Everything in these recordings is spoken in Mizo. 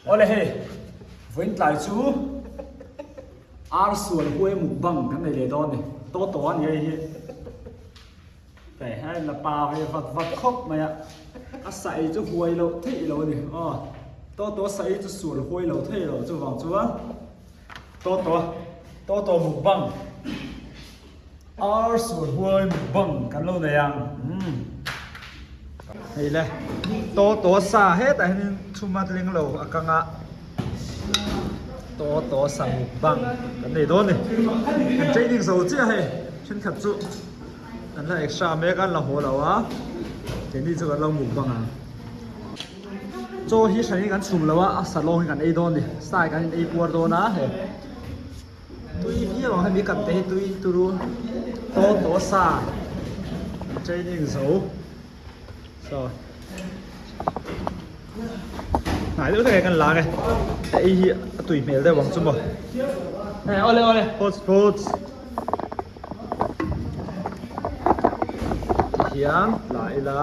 Awle hei, vawiin tlai chu ar sual huai mukbang kan nei leh dawn a ni. Toto a ni hei hi. Hei hei la pa ve vat vat khawp mai a, a sa ei chu huai loh theih lo a ni. Aw, Toto sa ei chu sual huai lo thei lo chuvang chuan Toto, Toto mukbang. Ar sual huai mukbang kan lo nei ang umm hei le to to sa hetah hianin chhum a tling lo a kang a to to sa mukbang kan nei dawn a ni kan training zo chiah hei thenkhat chu an la extra mek a an la haw lo a keini chu kan lo mukbang ang chaw hi hranin kan chhum lo a a sa lawng hi kan ei dawn a ni sa hi kan in ei puar dawn a hei. Tui viau ang hemi kan te hi tui turu taw taw sa training zo so hnai deuh tak kan lang e hei hi a tui hmel deuh ang chu maw hei awle awle coach coach tihian la ila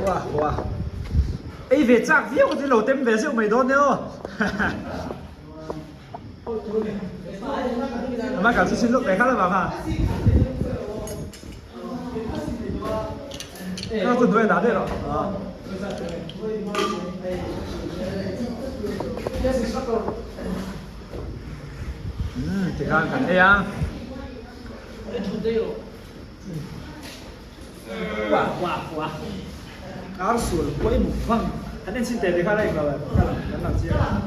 wah wah ei ve chak viau chu lo tem ve zeuh mai dawn nia aw. Mà cảm xúc lúc đấy khá là vàng hả? Nó tuần đuôi đá đấy rồi. Thì khang khẳng đây á. Wah wah wah. Ar sual huai muk vang. An en chin teh te kha la englo ka lang kan lang chiang.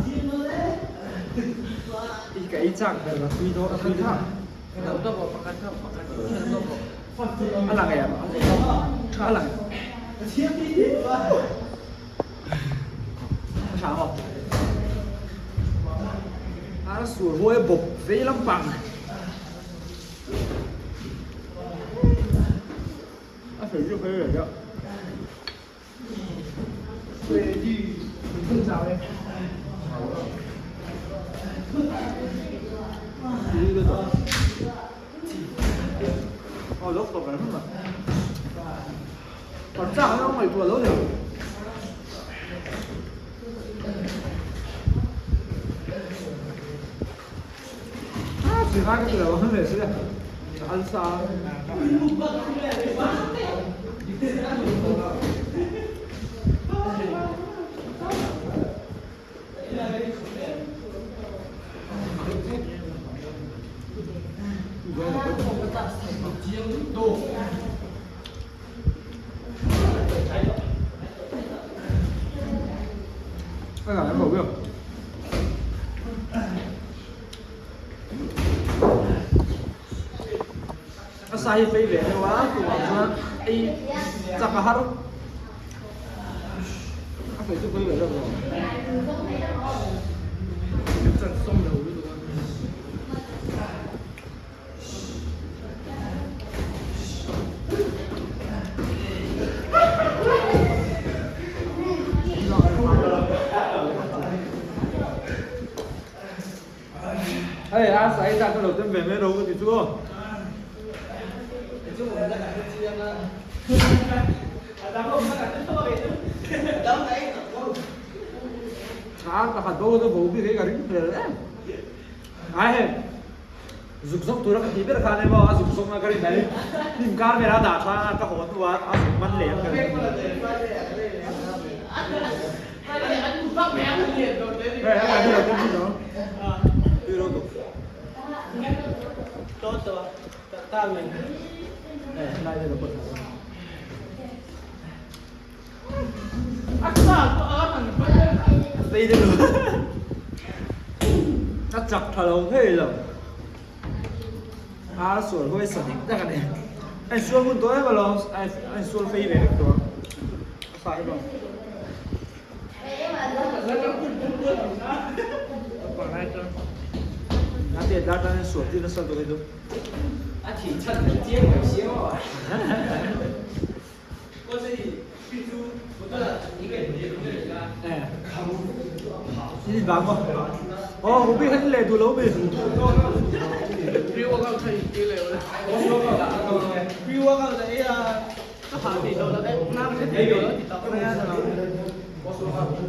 I ka ei chak ber la tui dawn a tui dawn. A lang em? A lang. A tha maw? Ar sual huai bawp vei lampang. A fei chu fei reng a. A sa hi fei ve deuh a chuvang chuan ei chak a har a fei chu fei ve deuh lo. Hei a sai ta ka lo tem ve mai ro ka ti chu. A pakhat bo chu bo bik hi ka ring hmel em. Ai hei zuk zawk tura ka tih ber khan emaw a zuk zawk na ka rin mai hnim kar vel a dah tha a ka haw hnuah a zuk man leh ang ka ring. A chak tha lo thei lo a sual hawi sa dik tak a ni a insual hun tawh em alawm a insual fei ve vek tawh a sa hi bawk.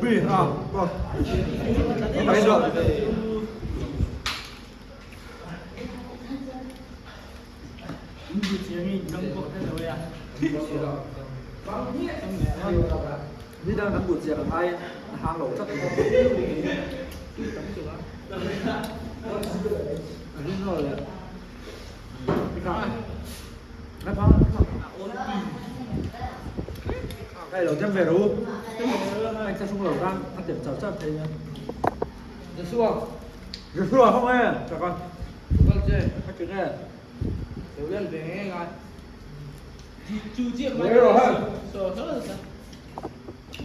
Bi a Cái rồi. Ni đang kan buat chiang ai hang lo chắc. Đúng rồi. Đây đầu tiên về đâu? Anh sẽ xuống lầu ra, ăn tiệm cháo cháo thế nhá. Được chưa không em? Chào con. Các chuyện này.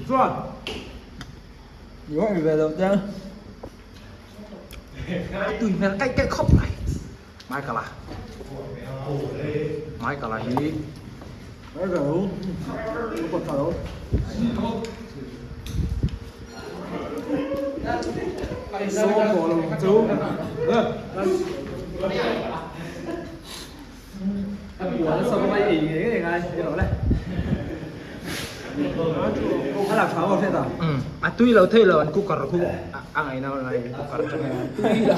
Chuan. Ni về đầu tiên. Tui hmel kaih kaih khawp mai. Michael a. Michael a hi. A tui lo thei lo an cooker khu a ngaihna lai cooker atanga tui lo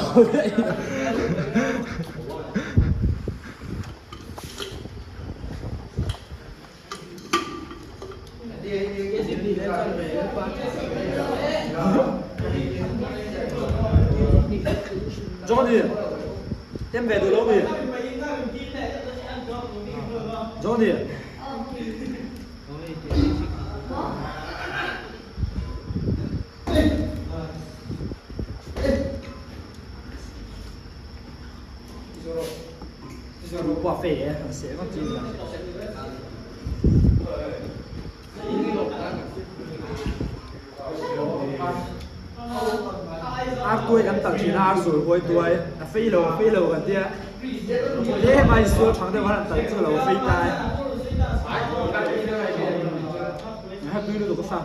Johnny tem ve duh lo mi Johnny Ar tuai kan talh thin a, ar zul huai tuai a fei lo a fei lo kan tia tlem a insual thang deuh khan an talh chu a lo fei ta e. A tui lutuk a sa.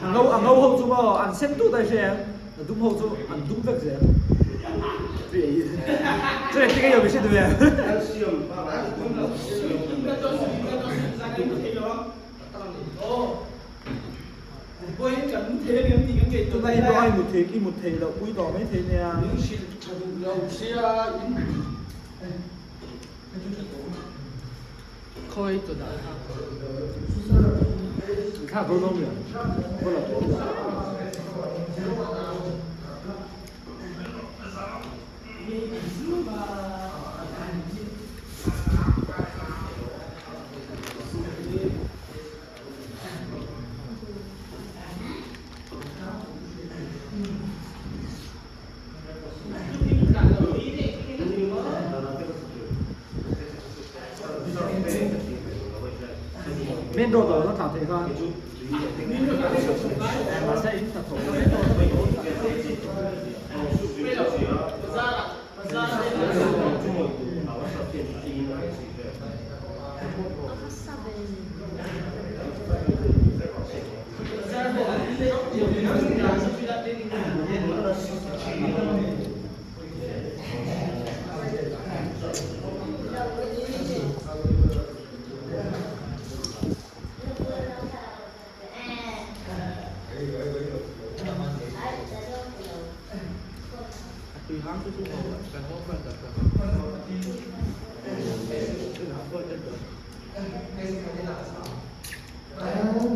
A ngo a ngo ho chu maw an sen tut ai hre a dum ho chu an dum vek zel. Chu ti ka yo bi se duh em. Tunah i pawh i mut thei i mut thei loh pui tawh mai thei nia. Thla ko lo mi ko la ko. Main road ah la thlah theih kha. Mahse in hnathawh na mai dawn.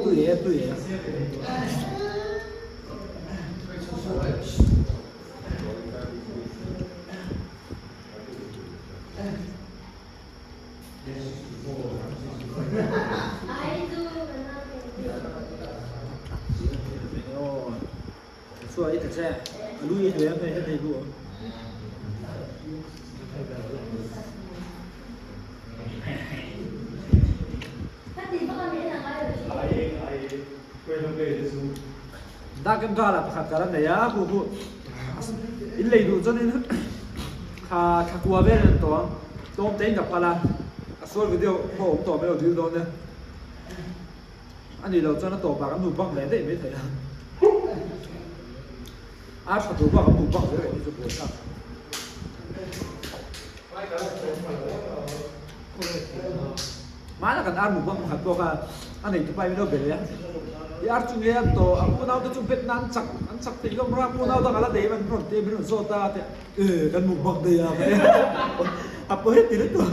Tui e tui e. Chua i ta che. A lu i duai hei hei lu. Dak kan ral ah pakhat ka ran nei a hu hu in lei duh chuan in. Kha thla kua vel an tawh ang. Tlawm te in ka phal a. A sual video pawh awm tawh mai lo dil dawn e. A nih loh chuan a tawpah kan mukbang leh daih mai thei a. A tha tur pawh kan mukbang zel reng hi chu buai thlak. Mahna kan ar mukbang pakhat pawh kha a nei tupa in min lo be leh a. I ar chu nge an tawh a unau te chu bet na an chak an chak thei hlawm ram unau dang a la nei em an rawn ti a min rawn zawt a a ti a e kan mukbang daih a ka ti a a pawi heti lutuk.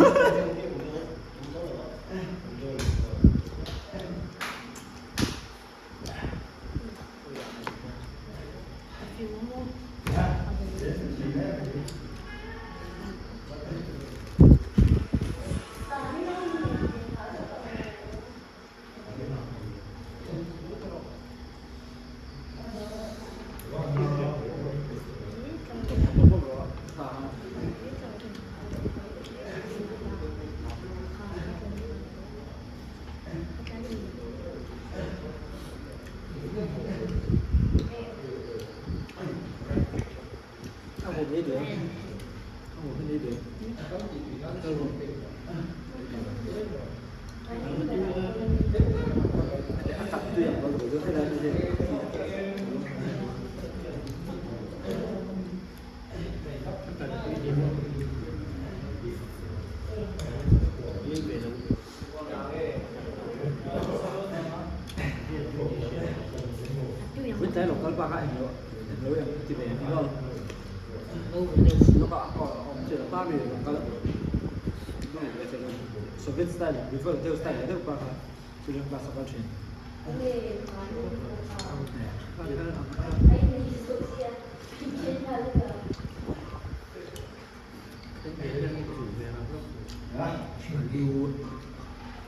Soviet style rival deuh style deuh pa kha children class a kal thin.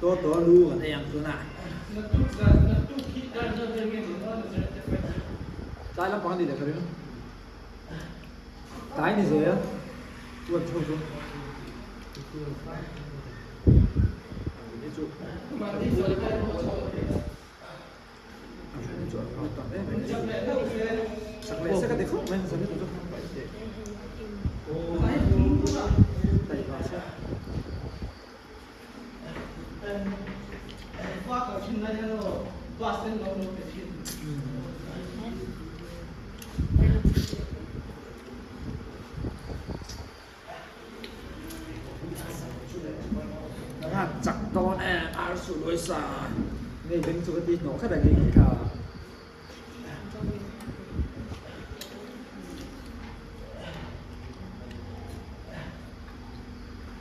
To to lu kan ei ang tunah. Tlai lampang a ni leh ka ring. Tlai ni zel tuan chho chu. Chak dawn em ar su lawi sa ngei beng chu ka ti hnawh khat a ngei ngei kha.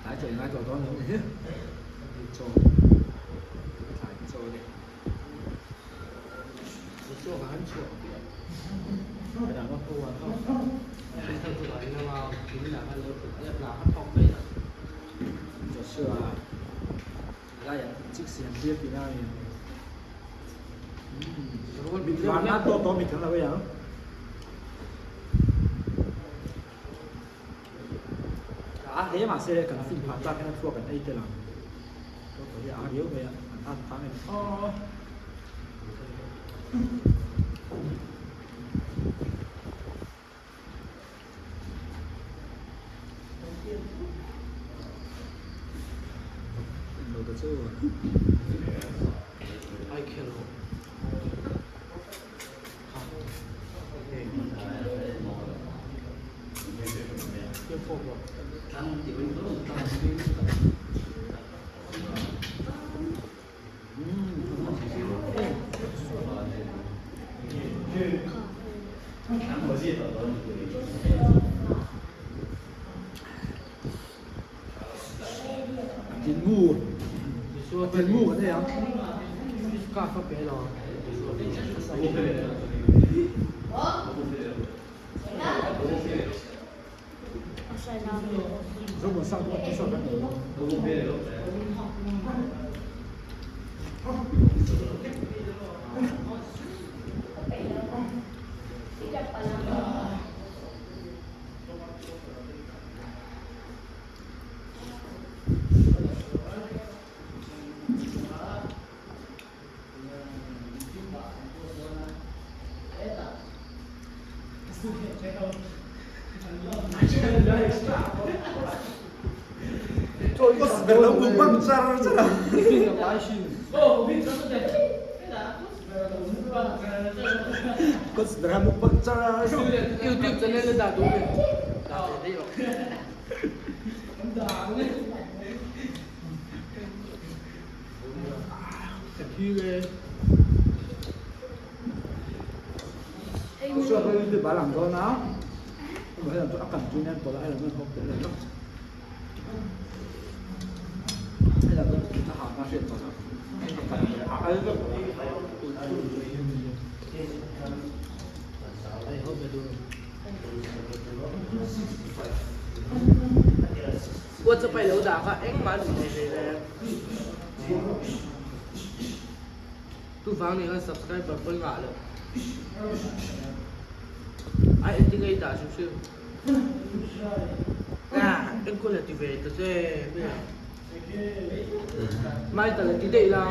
Tlai chaw i ngai tawh dawn lo ni hi. Chaw tlai chaw a ni. Joshua lai ah chik siam tir tih na a ni. Van a tawh tawh mi thang lo ei ang. A hle mahse kan fin phah tak hian a thluak an ei tel ang. Tawh tawh hi a riau mai a, an han phang em aw. Tinmu tinmu kan nei ang. Kos ber lo mukbang char char a. Kos ber a mukbang char char. YouTube channel a dah duh ve. Dah ve daih rawh. Ka thi ve. Suak hi YouTube a lang dawn a, hei lam chu a kan chu nen pawlh a, hei lam chuan hawk tel leh lawk. Hei lam chuan a hah hma hriat tawh a, a kan leh a al vek WhatsApp a i lo dah kha engmah a duh thei ve le. Tuvang nih khan subscriber pawi ngah lo. Ai engtin nge i dah hrim hrim. Ah, enkawl la ti ve ta che. Mai ta la ti daih la.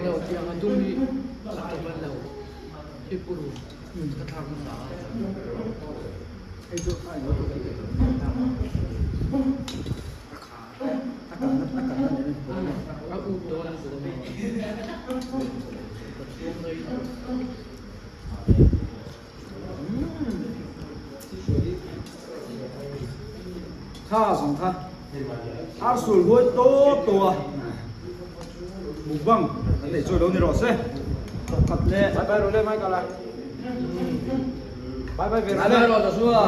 Lo tiang a dum hi a tawp an lo hi puru ka thlak hmasa a. A up dawn a zawm a. Ka chhung rei Kha zawng kha ar sul huai tawp tawh a mukbang kan neih chu lo ni rawh se khat leh Bye bye rawh le mai kala. Bye bye ve Bye bye rawh Joshua.